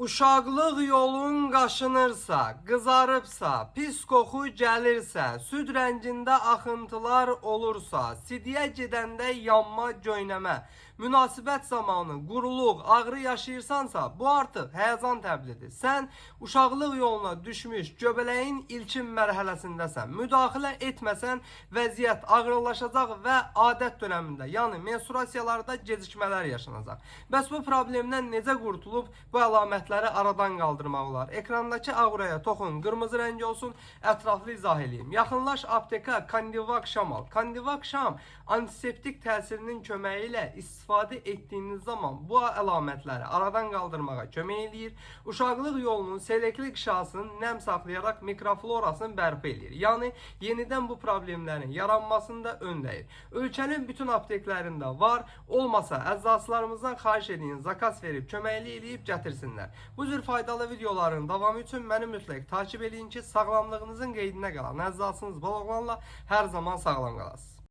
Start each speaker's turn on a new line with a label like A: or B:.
A: Uşaqlıq yolun qaşınırsa, qızarıbsa, pis qoxu gəlirsə, süd rəngində axıntılar olursa, sidiyə gedəndə yanma, göynəmə, münasibət zamanı quruluq, ağrı yaşayırsansa, bu artıq həyəcan təblidir. Sən uşaqlıq yoluna düşmüş göbələyin ilkin mərhələsindəsən. Müdaxilə etməsən vəziyyət ağırlaşacaq və adət dönəmində, yəni menstruasiyalarda gecikmələr yaşanacaq. Bəs bu problemdən necə qurtulub bu əlamətləri aradan qaldırmaq olar? Ekrandakı auraya toxun, qırmızı rəng olsun, ətraflı izah eləyim. Yaxınlaş apteka, Kandivak Şam al. Kandivak Şam antiseptik təsirinin köməyi ilə istifadə etdiyiniz zaman bu əlamətləri aradan qaldırmağa kömək eləyir. Uşaqlıq yolunun selekli qişasını nəm saxlayaraq mikroflorasını bərpa eləyir. Yəni yenidən bu problemlərin yaranmasını da önləyir. Ölkənin bütün apteklərində var. Olmasa əczaçılarımızdan xahiş edin, zakaz verib köməklik eləyib gətirsinlər. Bu cür faydalı videoların davamı üçün məni mütləq takip eləyin ki, sağlamlığınızın qeydinə qalan əczaçınız Balaoğlanla hər zaman sağlam qalasınız.